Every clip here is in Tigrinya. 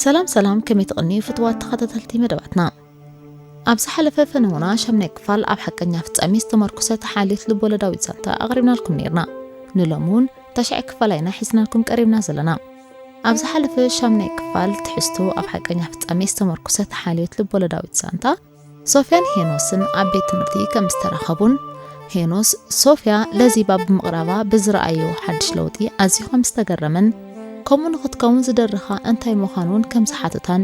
ሰላም ሰላም፣ ከመይ ትቕንዩ ፍትዋት ተኸታተልቲ መደባትና? ኣብ ዝሓለፈ ፈነውና ሻምናይ ክፋል ኣብ ሓቀኛ ፍጻሜ ዝተመርኮሰት ሓልዮት ልቦለዳዊት ዛንታ ኣቕሪብናልኩም ነይርና። ንሎሚ እውን ታሽዓይ ክፋል ኣይና ሒዝናልኩም ቀሪብና ዘለና። ኣብ ዝሓለፈ ሻምናይ ክፋል ትሕዝቶ ኣብ ሓቀኛ ፍጻሜ ዝተመርኮሰት ሓልዮት ልቦለዳዊት ዛንታ ሶፍያን ሄኖስን ኣብ ቤት ትምህርቲ ከም ዝተራኸቡን፣ ሄኖስ ሶፍያ ለዚባ ብምቕራባ ብዝረኣዮ ሓድሽ ለውጢ ኣዝዩ ከም ዝተገረመን፣ ከምኡ ንኽትከውን ዝደረኻ እንታይ ምዃኑን ከም ዝሓተታን፣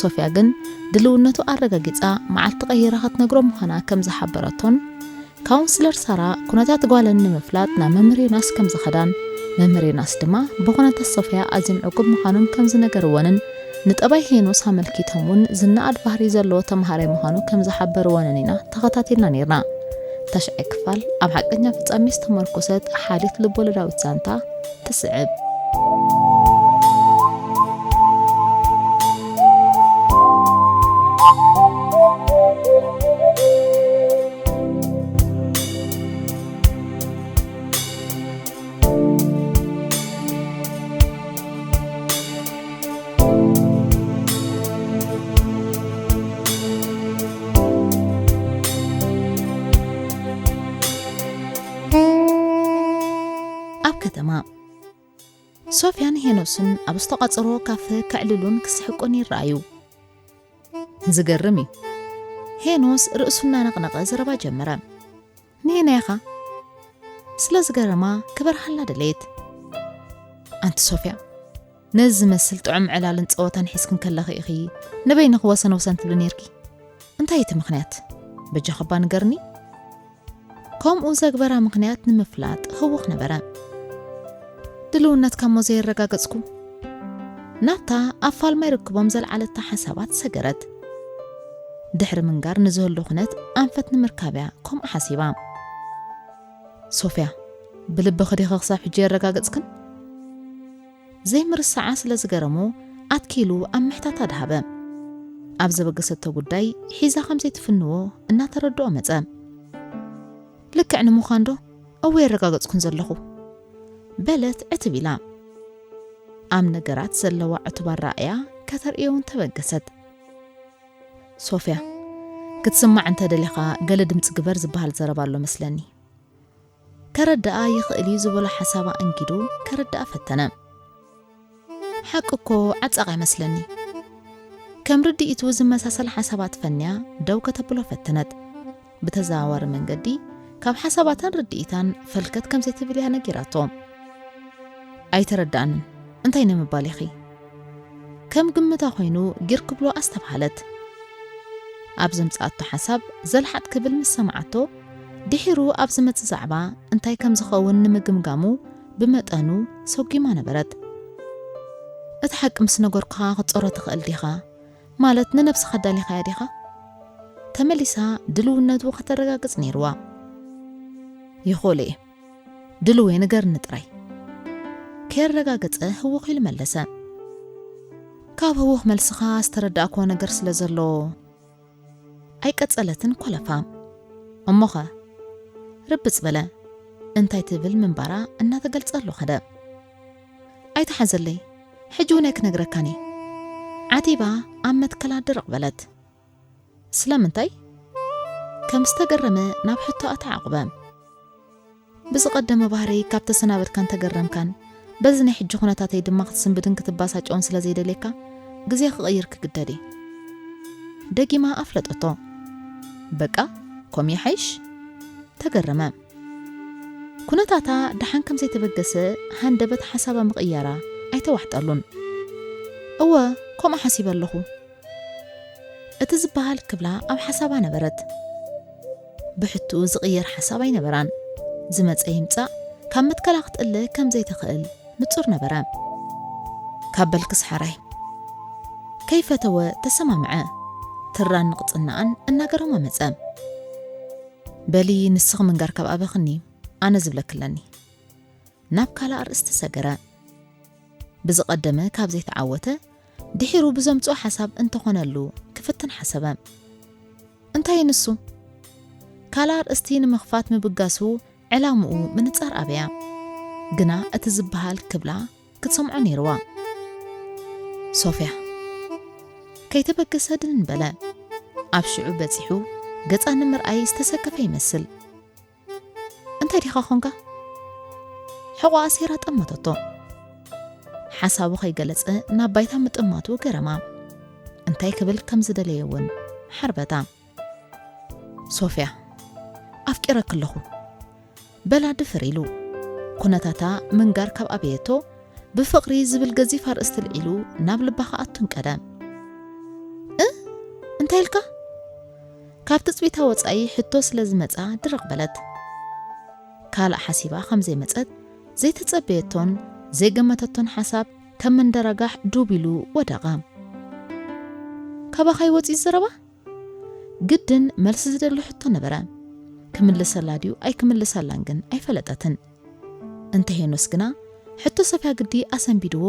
ሶፍያ ግን ድልውነቱ ኣረጋጊጻ መዓልቲ ቀይራ ክትነግሮ ምዃና ከም ዝሓበረቶን፣ ካውንስለር ሳራ ኩነታት ጓለን ንምፍላጥ ናብ መምህር ዮናስ ከም ዝኸዳን፣ መምህር ዮናስ ድማ ብኹነታት ሶፍያ ኣዝዮም ዕጉብ ምዃኖም ከም ዝነገርወንን፣ ንጠባይ ሄኖስ ኣመልኪቶም እውን ዝነኣድ ባህሪ ዘለዎ ተምሃራይ ምዃኑ ከም ዝሓበርወንን ኢና ተኸታቲልና ነይርና። ታሽዓይ ክፋል ኣብ ሓቀኛ ፍጻሜ ዝተመርኮሰት ሓልዮት ልቦለዳዊት ዛንታ ትስዕብ። ኣብ ከተማ ሶፍያን ሄኖስን ኣብ ዝተቋጸሮ ካፈ ከዕልሉን ክስሕቁን ይረኣዩ። ዝገርም እዩ። ሄኖስ ርእሱ እናነቕነቐ ዘረባ ጀመረ። "ንየናይ ኢኻ?" ስለ ዝገረማ ክበርሃላ ደለየት። "ኣንቲ ሶፍያ፣ ነዚ ዝመስል ጥዑም ዕላልን ጸወታን ሒዝክን ከለኺ ኢኺ ንበይንኺ ወሰን ወሰን ትብሊ ነይርኪ። እንታይ እቲ ምኽንያት? በጃኺ እባ ንገርኒ?" ከምኡ ዘግበራ ምኽንያት ንምፍላጥ ህውኽ ነበረ። "ድልውነትካ እሞ ዘየረጋገጽኩ?" ናብታ ኣብ ፋልማይ ርክቦም ዘልዓለታ ሓሳባት ሰገረት። ድሕሪ ምንጋር ንዝህሉ ኩነት ኣንፈት ንምርካብ እያ ከምኡ ሓሲባ። "ሶፍያ፣ ብልብኺ ዲኺ ክሳብ ሕጂ የረጋገጽክን?" ዘይምርሳዓ ስለ ዝገረሞ ኣትኪሉ ኣብ ምሕታት ኣድሃበ። ኣብ ዘበገሰቶ ጉዳይ ሒዛ ከም ዘይትፍንዎ እናተረድኦ መጸ። "ልክዕ ንምዃን ዶ? እወ የረጋገጽኩን ዘለኹ" በለት ዕትብ ኢላ። ኣብ ነገራት ዘለዋ ዕቱብ ኣረኣእያ ከተርእዮ እውን ተበገሰት። "ሶፍያ፣ ክትስማዕ እንተ ደሊኻ ገለ ድምጺ ግበር ዝበሃል ዘረባ ኣሎ መስለኒ" ከረድኣ ይኽእል እዩ ዝበሎ ሓሳባ ኣንጊዱ ከረድኣ ፈተነ። "ሓቂ እኮ ዓጻቕ ኣይመስለኒ" ከም ርድኢቱ ዝመሳሰል ሓሳባት ፈንያ ደው ከተብሎ ፈተነት። ብተዘዋዋሪ መንገዲ ካብ ሓሳባታን ርድኢታን ፈልከት ከም ዘይትብል እያ ነጊራቶ። "ኣይተረዳእንን፣ እንታይ ንምባል ኢኺ?" ከም ግምታ ኮይኑ ጊር ክብሎ ኣስተብሃለት። ኣብ ዘምጽኣቶ ሓሳብ ዘልሓጥ ክብል ምስ ሰምዓቶ፣ ድሒሩ ኣብ ዝመጽእ ዛዕባ እንታይ ከም ዝኸውን ንምግምጋሙ ብመጠኑ ሰጒማ ነበረት። "እቲ ሓቂ ምስ ነገርኩኻ ክትጸሮ ትኽእል ዲኻ? ማለት ንነብስኻ ኣዳሊኻያ ዲኻ?" ተመሊሳ ድልውነቱ ከተረጋግጽ ነይርዋ። "ይኽእሎ እየ፣ ድልው እየ፣ ንገርኒ ጥራይ" ከየረጋገጸ ህውኽ ኢሉ መለሰ። ካብ ህውኽ መልስኻ ዝተረዳእክዎ ነገር ስለ ዘሎ ኣይቀጸለትን ኮለፋ። እሞኸ? ርብጽ በለ። እንታይ ትብል ምንባራ እናተገልጸሉ ኸደ። "ኣይትሓዘለይ፣ ሕጂ እውን ኣይክነግረካን እየ" ዓቲባ ኣብ መትከላ ድርቕ በለት። "ስለምንታይ?" ከም ዝተገረመ ናብ ሕቶኣ ተዓቑበ። "ብዝቐደመ ባህርይ ካብ ተሰናበትካን ተገረምካን፣ በዚ ናይ ሕጂ ኩነታተይ ድማ ክትስንብድን ክትባሳጨውን ስለ ዘይደልየካ፣ ግዜ ክቕይር ክግደድ እየ" ደጊማ ኣፍለጠቶ። "በቃ፣ ከምኡ ይሓይሽ?" ተገረመ። ኩነታታ ደሓን ከም ዘይተበገሰ ሃንደበት ሓሳባ ምቕያራ ኣይተዋሕጠሉን። "እወ፣ ከምኡ ሓሲበ ኣለኹ" እቲ ዝበሃል ክብላ ኣብ ሓሳባ ነበረት። ብሕትኡ ዝቕየር ሓሳብ ኣይነበራን። ዝመጸ ይምጻእ፣ ካብ መትከላ ክትእለ ከም ዘይትኽእል ንጹር ነበረ። "ካብ በልክስ ሓራይ" ከይፈተወ ተሰማምዐ። ትራን ንቕጽናኣን እናገረሞ መጸ። "በሊ ንስኺ ምንጋር ካብ ኣበኽኒ፣ ኣነ ዝብለኪ ኣለኒ" ናብ ካልእ ኣርእስቲ ሰገረ። ብዝቐደመ ካብ ዘይተዓወተ፣ ድሒሩ ብዘምጽኦ ሓሳብ እንተኾነሉ ክፍትን ሓሰበ። እንታይ ንሱ? ካልእ ኣርእስቲ ንምኽፋት ምብጋሱ ዕላምኡ ምንጻር ኣበያ። ግና እቲ ዝበሃል ክብላ ክትሰምዖ ነይርዋ። "ሶፍያ፣ ከይተበገሰ ድንን በለ። ኣብ ሽዑ በጺሑ ገጻ ንምርኣይ ዝተሰከፈ ይመስል። "እንታይ ዲኻ ኾንካ?" ሕቖኣ ኣሲራ ጠመተቶ። ሓሳቡ ከይገለጸ ናብ ባይታ ምጥማቱ ገረማ። እንታይ ክብል ከም ዝደለየ እውን ሓርበታ። ሶፍያ፣ ኣፍቂረኪ ኣለኹ፣ በላ ድፍር ኢሉ። ኩነታታ ምንጋር ካብ ኣበየቶ፣ ብፍቕሪ ዝብል ገዚፍ ኣርእስቲ ልዒሉ ናብ ልባ ክኣቱ እንቀደ። "እ? እንታይ ኢልካ?" ካብ ትጽቢታ ወጻኢ ሕቶ ስለ ዝመጻ ድርቕ በለት። ካልእ ሓሲባ ከም ዘይመጸት፣ ዘይተጸበየቶን ዘይገመተቶን ሓሳብ ከም መንደራጋሕ ዱብ ኢሉ ወደቐ። "ካባኻ ይወጽእ ዘረባ?" ግድን መልሲ ዝደሊ ሕቶ ነበረ። ክምልሰላ ድዩ ኣይክምልሰላን ግን ኣይፈለጠትን። እንተ ሄኖስ ግና ሕቶ ሶፍያ ግዲ ኣሰንቢድዎ፣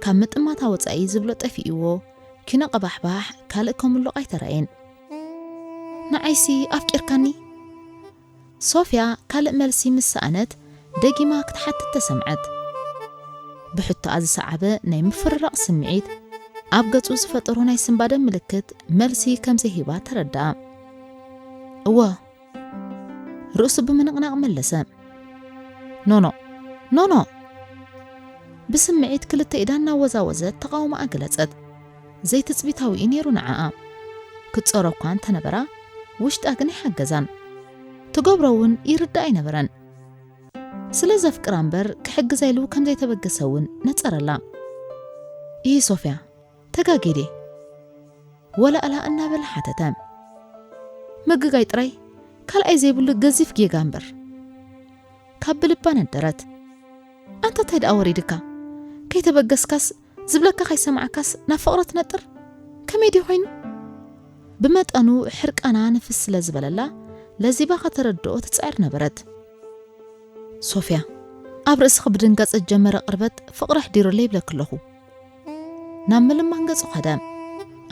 ካብ ምጥማታ ወጻኢ ዝብሎ ጠፊእዎ፣ ኪኖ ቀባሕባሕ ካልእ ከምልቕ ኣይተራእየን። "ንዓይሲ ኣፍቂርካኒ?" ሶፍያ ካልእ መልሲ ምስ ሰኣነት ደጊማ ክትሓትት ተሰምዐት። ብሕቶኣ ዝሰዓበ ናይ ምፍርራቕ ስምዒት ኣብ ገጹ ዝፈጠሮ ናይ ስንባደ ምልክት መልሲ ከም ዘይሂባ ተረድኣ። "እወ" ርእሱ ብምንቕናቕ መለሰ። "ኖኖ፣ ኖኖ!" ብስምዒት ክልተ ኢዳ እናወዛወዘት ተቓውሞኣ ገለጸት። ዘይትጽቢታዊ እዩ ነይሩ ንዓኣ። ክትጸሮ እኳ እንተነበራ፣ ውሽጣ ግን ኣይሓገዛን። ትገብሮ እውን ይርድኣ ኣይነበረን። ስለ ዘፍቅራ እምበር ክሕግዛ ኢሉ ከም ዘይተበገሰ እውን ነጸረላ። "ይህ ሶፍያ፣ ተጋጌ ድየ?" ወላእላ እናበለ ሓተተ። ምግጋይ ጥራይ ካልኣይ ዘይብሉ ገዚፍ ጌጋ እምበር። ካብ ብልባ ነደረት። "ኣንታ እንታይ ደኣ ወሪድካ? ከይተበገስካስ ዝብለካ ከይሰማዕካስ ናብ ፍቕሪ ትነጥር? ከመይ ድዩ ኮይኑ?" ብመጠኑ ሕርቃና ንፍስ ስለ ዝበለላ ለዚባ ከተረድኦ ትጽዕር ነበረት። "ሶፍያ፣ ኣብ ርእስኺ ብድንጋጸ ዝጀመረ ቅርበት ፍቕሪ ኣሕዲሩለይ ይብለኪ ኣለኹ።" ናብ ምልማን ገጹ ከደ።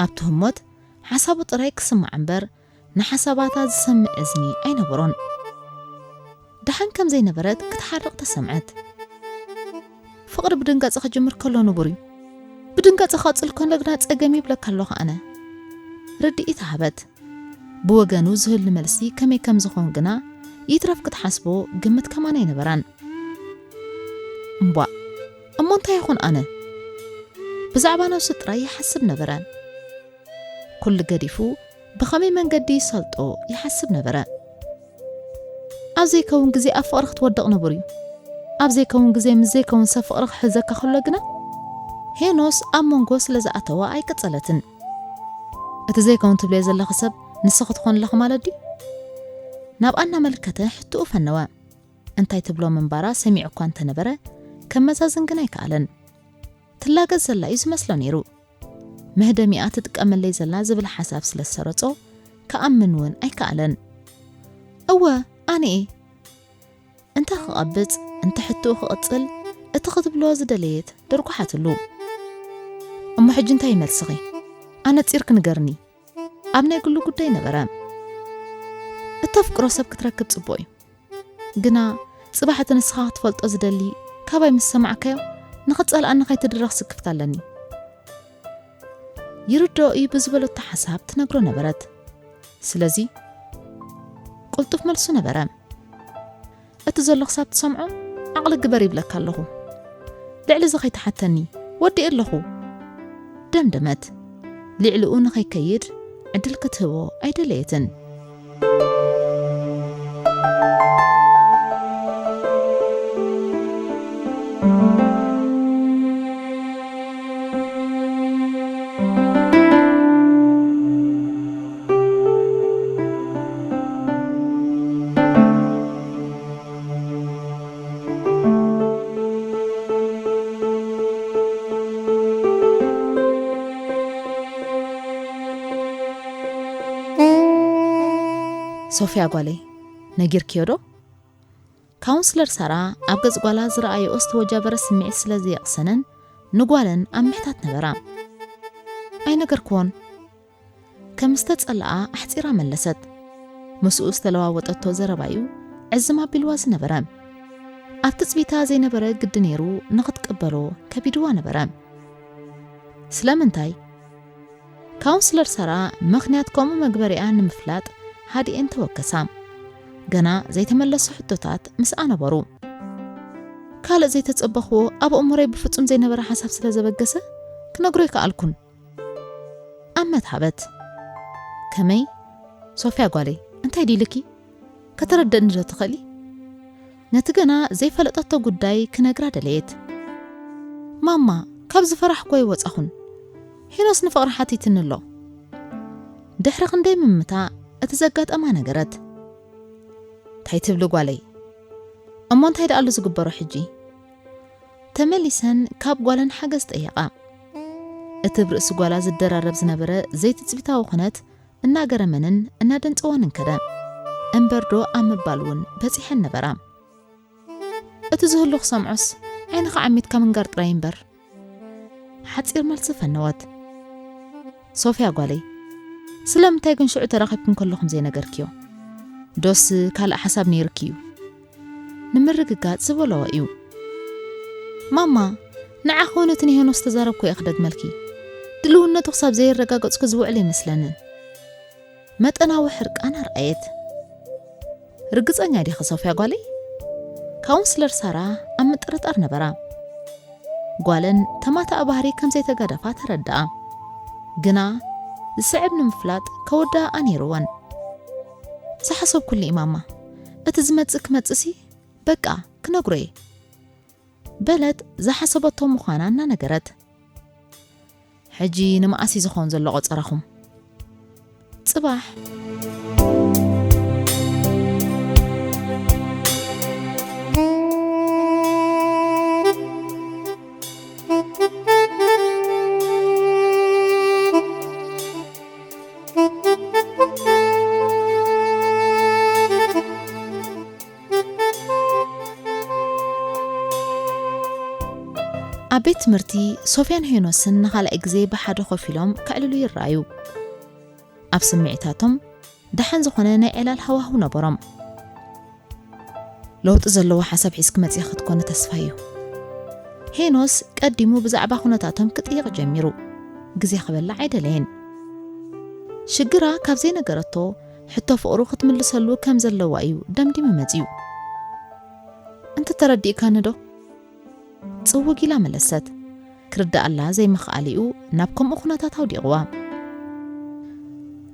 ኣብቲ ህሞት ሓሳቡ ጥራይ ክስማዕ እምበር ንሓሳባታ ዝሰምዕ እዝኒ ኣይነበሮን። ደሓን ከም ዘይነበረት ክትሓርቕ ተሰምዐት። "ፍቕሪ ብድንጋጸ ክጅምር ከሎ ንቡር እዩ። ብድንጋጸ ክቐጽል ከሎ ግና ጸገም ይብለካ ኣለኹ ኣነ።" ርድኢት ሃበት። ብወገኑ ዝህሉ መልሲ ከመይ ከም ዝኾን ግና ይትረፍ ክትሓስቦ ግምት ከማን ኣይነበራን። "እምቧእ፣ እሞ እንታይ ይኹን ኣነ?" ብዛዕባ ነብሱ ጥራይ ይሓስብ ነበረ። ኩሉ ገዲፉ ብኸመይ መንገዲ ይሰልጦ ይሓስብ ነበረ። ኣብ ዘይከውን ግዜ ኣብ ፍቕሪ ክትወድቕ ንቡር እዩ። ኣብ ዘይከውን ግዜ ምስ ዘይከውን ሰብ ፍቕሪ ክሕዘካ ከሎ ግና፣ ሄኖስ ኣብ መንጎ ስለ ዝኣተዋ ኣይቀጸለትን። "እቲ ዘይከውን ትብልዮ ዘለኺ ሰብ ንስኺ ትኾኒ ኣለኺ ማለት ድዩ?" ናብኣ እናመልከተ ሕቶኡ ፈነወ። እንታይ ትብሎ ምንባራ ሰሚዑ እኳ እንተነበረ፣ ከመዛዝን ግን ኣይከኣለን። ትላገጽ ዘላ እዩ ዝመስሎ ነይሩ። መህደሚኣ ትጥቀመለይ ዘላ ዝብል ሓሳብ ስለ ዝሰረጾ፣ ክኣምን እውን ኣይከኣለን። "እወ፣ ኣነ እየ።" እንተ ክቐብጽ፣ እንተ ሕቶኡ ክቕጽል፣ እቲ ክትብሎ ዝደለየት ደርጉሓትሉ። "እሞ ሕጂ እንታይ እዩ መልስኺ? ኣነጺርኪ ንገርኒ።" ኣብ ናይ ግሉ ጉዳይ ነበረ። "እተፍቅሮ ሰብ ክትረክብ ጽቡቕ እዩ። ግና ጽባሕ እቲ ንስኻ ክትፈልጦ ዝደሊ ካባይ ምስ ሰማዕካዮ፣ ንኽትጸልኣኒ ከይትድረኽ ስክፍታ ኣለኒ።" ይርድኦ እዩ ብዝበለቶ ሓሳብ ትነግሮ ነበረት። ስለዚ ቅልጡፍ መልሱ ነበረ። "እቲ ዘሎ ክሳብ ትሰምዖ ዓቕሊ ግበር ይብለካ ኣለኹ። ልዕሊ እዚ ከይትሓተኒ፣ ወዲኤ ኣለኹ" ደምደመት። ልዕሊኡ ንኸይከይድ ዕድል ክትህቦ ኣይደለየትን። ሶፍያ ጓለይ፣ ነጊርክዮ ዶ? ካውንስለር ሳራ ኣብ ገጽ ጓላ ዝረኣየኦ ዝተወጃበረ ስምዒት ስለ ዘየቕሰነን ንጓለን ኣብ ምሕታት ነበራ። ኣይነገርክዎን። ከም ዝተጸልኣ ኣሕጺራ መለሰት። ምስኡ ዝተለዋወጠቶ ዘረባ'ዩ ዕዝም ኣቢልዋ ዝነበረ። ኣብ ትጽቢታ ዘይነበረ ግዲ ነይሩ ንኽትቅበሎ ከቢድዋ ነበረ። ስለምንታይ? ካውንስለር ሳራ ምኽንያት ከምኡ መግበሪኣ ንምፍላጥ ሃዲኤን ተወከሳ። ገና ዘይተመለሱ ሕቶታት ምስኣ ነበሩ። ካልእ ዘይተጸበኽዎ ኣብ ኣእምሮይ ብፍጹም ዘይነበረ ሓሳብ ስለ ዘበገሰ ክነግሮ ኣይከኣልኩን። ኣመት ሃበት። ከመይ? ሶፍያ ጓለይ፣ እንታይ ድልኪ? ከተረድእኒ ዶ ትኽእሊ? ነቲ ገና ዘይፈለጠቶ ጉዳይ ክነግራ ደለየት። ማማ፣ ካብ ዝፈራሕኮ ኣይወጻኹን። ሄኖስ ንፍቕሪ ሓቲትኒ ኣሎ። ድሕሪ ክንደይ ምምታ እቲ ዘጋጠማ ነገረት። እንታይ ትብሊ ጓለይ? እሞ እንታይ ደኣሉ ዝግበሮ ሕጂ? ተመሊሰን ካብ ጓለን ሓገዝ ጠየቓ። እቲ ብርእሲ ጓላ ዝደራረብ ዝነበረ ዘይትጽቢታዊ ኩነት እናገረመንን እናደንጸወንን ከደ። እምበርዶ ኣብ ምባል እውን በጺሐን ነበራ። እቲ ዝህሉ ክሰምዖስ ዓይንኻ ዓሚትካ ምንጋር ጥራይ እምበር። ሓጺር መልሲ ፈነወት። ሶፍያ ጓለይ፣ ስለምንታይ ግን ሽዑ ተራኺብኩም ከለኹም ዘይነገርክዮ? ዶስ ካልእ ሓሳብ ነይርኪ እዩ? ንምርግጋጽ ዝበለዎ እዩ። ማማ፣ ንዓኺ እውን እቲ ንሄኖስ ዝተዛረብኩ እየ ክደግመልኪ። ድልውነቱ ክሳብ ዘየረጋገጽኩ ዝውዕል ኣይመስለንን። መጠናዊ ሕርቃን ኣርኣየት። ርግጸኛ ዲኺ ሶፍያ ጓለይ? ካውንስለር ሳራ ኣብ ምጥርጣር ነበራ። ጓለን ተማታኣ ባህሪ ከም ዘይተጋደፋ ተረድኣ። ግና ዝስዕብ ንምፍላጥ ከወድኣኣ ነይርወን። ዝሓሰብኩሉ እዩ ማማ። እቲ ዝመጽእ ክመጽእሲ በቃ ክነግሮ እየ። በለት ዝሓሰበቶ ምዃና እናነገረት። ሕጂ ንመኣሲ ዝኸውን ዘሎ ቆጸራኹም? ጽባሕ። ኣብ ቤት ትምህርቲ ሶፍያን ሄኖስን ንኻልኣይ ግዜ ብሓደ ኮፍ ኢሎም ከዕልሉ ይረኣዩ። ኣብ ስምዒታቶም ደሓን ዝኾነ ናይ ዕላል ሃዋህው ነበሮም። ለውጢ ዘለዎ ሓሳብ ሒዝኪ መጺኺ ክትኮኒ ተስፋ እዩ። ሄኖስ ቀዲሙ ብዛዕባ ኩነታቶም ክጥይቕ ጀሚሩ። ግዜ ክበልዕ ኣይደለየን። ሽግራ ካብ ዘይነገረቶ ሕቶ ፍቕሩ ክትምልሰሉ ከም ዘለዋ እዩ ደምዲሙ መጺኡ። እንተ ተረዲእካኒ ዶ? ጽውግ ኢላ መለሰት። ክርድኣላ ዘይምኽኣሊኡ ናብ ከምኡ ኩነታት ኣውዲቕዋ።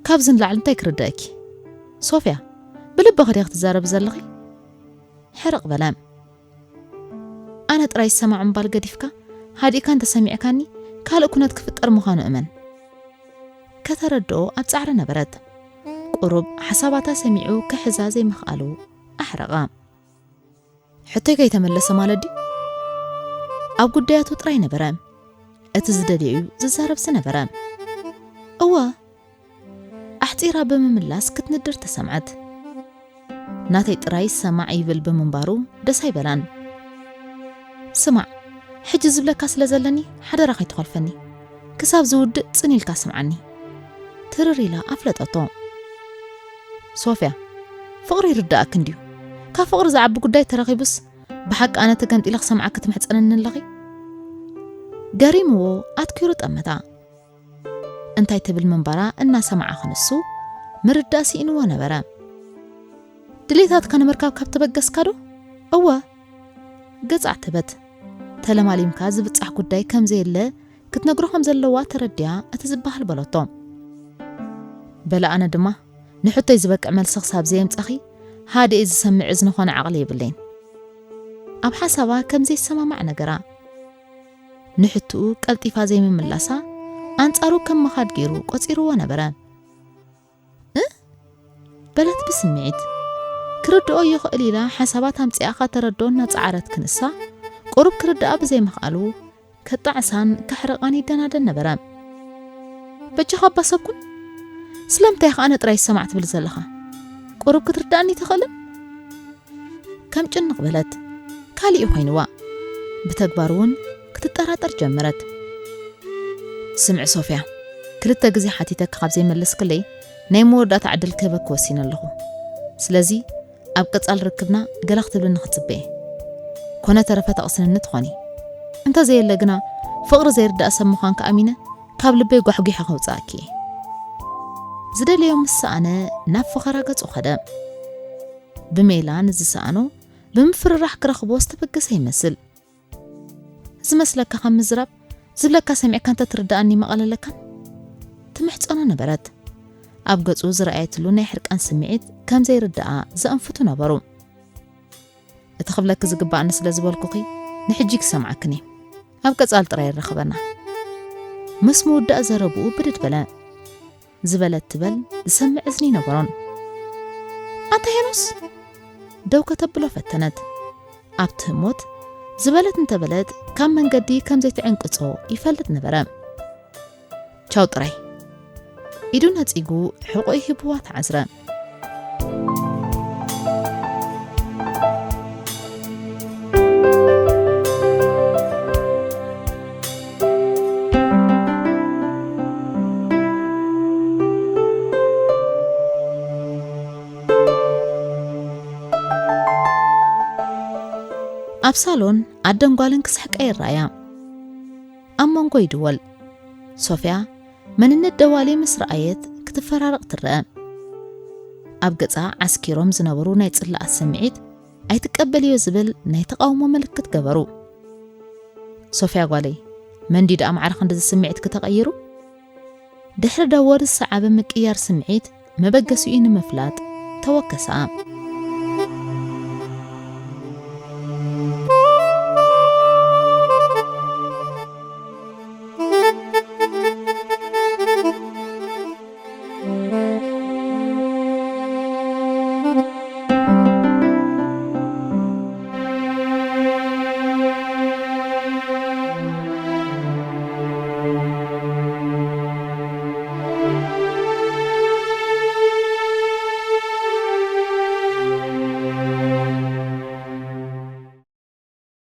ካብዚ ንላዕሊ እንታይ ክርድኣኪ? ሶፍያ፣ ብልብኺ ዲኺ ትዛረቢ ዘለኺ? ሕርቕ በለ። ኣነ ጥራይ ዝሰማዕ ምባል ገዲፍካ፣ ሃዲእካ እንተሰሚዕካኒ፣ ካልእ ኩነት ክፍጠር ምዃኑ እመን። ከተረድኦ ኣብ ጻዕሪ ነበረት። ቁሩብ ሓሳባታ ሰሚዑ ክሕዛ ዘይምኽኣሉ ኣሕረቓ። ሕቶይ ከይተመለሰ ማለት ድዩ? ኣብ ጉዳያቱ ጥራይ ነበረ። እቲ ዝደልዮ እዩ ዝዛረብ ዝነበረ። እወ፣ ኣሕጺራ ብምምላስ ክትንድር ተሰምዐት። ናተይ ጥራይ ሰማዕ ይብል ብምንባሩ ደስ ኣይበላን። ስማዕ፣ ሕጂ ዝብለካ ስለ ዘለኒ ሓደራ ከይትኾልፈኒ። ክሳብ ዝውድእ ጽን ኢልካ ስምዓኒ። ትርር ኢላ ኣፍለጠቶ። ሶፍያ፣ ፍቕሪ ይርድኣኪ እንድዩ። ካብ ፍቕሪ ዝዓቢ ጉዳይ ተረኺቡስ፣ ብሓቂ ኣነ ተገንጢለ ክሰምዓኪ ትምሕጸነኒ ኣለኺ? ገሪምዎ ኣትኪሩ ጠመታ። እንታይ ትብል ምንባራ እናሰምዓ ክንሱ ምርዳእ ስኢንዎ ነበረ። ድሌታትካ ንምርካብ ካብ ተበገስካ ዶ? እወ። ገጻ ዕተበት። ተለማሊምካ ዝብጻሕ ጉዳይ ከም ዘየለ ክትነግሮ ከም ዘለዋ ተረዲኣ እቲ ዝበሃል በለቶ። በለ ኣነ ድማ ንሕቶይ ዝበቅዕ መልሲ ክሳብ ዘየምጻኺ ሃደኤ ዝሰምዕ እዝኒ ኮነ ዓቕሊ የብለይን። ኣብ ሓሳባ ከም ዘይሰማማዕ ነገራ። ንሕትኡ ቀልጢፋ ዘይምምላሳ ኣንጻሩ ከም ምኻድ ገይሩ ቆጺርዎ ነበረ። እ? በለት ብስምዒት። ክርድኦ ይኽእል ኢላ ሓሳባት ኣምጺኣ ከተረድኦ እናጸዓረት ክንሳ፣ ቁሩብ ክርድኣ ብዘይምኽኣሉ ከጣዕሳን ከሕርቓን ይደናደን ነበረ። በጃኻ ኣባ ሰብኩን፣ ስለምንታይ ኢኻ ኣነ ጥራይ ይሰማዕ ትብል ዘለኻ? ቁሩብ ክትርድኣኒ ትኽእልን? ከም ጭንቕ በለት። ካልእ ኮይንዋ። ብተግባር እውን ክትጠራጠር ጀመረት። ስምዒ ሶፍያ፣ ክልተ ግዜ ሓቲተኪ ካብ ዘይመለስክለይ ናይ መወዳእታ ዕድል ክህበኪ ወሲነ ኣለኹ። ስለዚ ኣብ ቀጻሊ ርክብና ገለ ክትብልኒ ክጽበ እየ። ኮነ ተረፈ ተቕስንኒ ትኾኒ። እንተዘየለ ግና ፍቕሪ ዘይርዳእ ሰብ ምዃንኪ ኣሚነ ካብ ልበይ ጓሕጒሐ ከውጽኣኪ እየ። ዝደለዮ ምስ ሰኣነ ናብ ፈኸራ ገጹ ኸደ። ብሜላ ንዝሰኣኖ ብምፍርራሕ ክረኽቦ ዝተበገሰ ይመስል። ዝመስለካ ከም ምዝራብ ዝብለካ ሰሚዕካ እንተ ትርድኣኒ መቐለለካን ትምሕጸኖ ነበረት። ኣብ ገጹ ዝረኣየትሉ ናይ ሕርቃን ስምዒት ከም ዘይርድኣ ዘእንፍቱ ነበሩ። እቲ ክብለኪ ዝግባኣኒ ስለ ዝበልኩኺ ንሕጂ ክሰምዓክኒ። ኣብ ቀጻል ጥራይ ይረኸበና። ምስ ምውዳእ ዘረብኡ ብድድ በለ። ዝበለት ትበል ዝሰምዕ እዝኒ ነበሮን። ኣንታ ሄኖስ! ደው ከተብሎ ፈተነት። ኣብቲ ህሞት ዝበለት እንተበለት ካብ መንገዲ ከም ዘይትዕንቅጾ ይፈልጥ ነበረ። ቻው ጥራይ። ኢዱ ነጺጉ ሕቖይ ሂብዋ ተዓዝረ። ኣብ ሳሎን ኣደን ጓልን ክስሕቃ ይረኣያ። ኣብ መንጎ ይድወል። ሶፍያ መንነት ደዋሊ ምስ ረኣየት ክትፈራረቕ ትረአ። ኣብ ገጻ ዓስኪሮም ዝነበሩ ናይ ጽላኣት ስምዒት ኣይትቀበልዮ ዝብል ናይ ተቓውሞ ምልክት ገበሩ። ሶፍያ ጓለይ፣ መን ድዩ ደኣ ማዕረ ክንድዚ ስምዒት ክተቐይሩ? ድሕሪ ደወል ዝሰዓበ ምቅያር ስምዒት መበገሲኡ ንምፍላጥ ተወከሳ።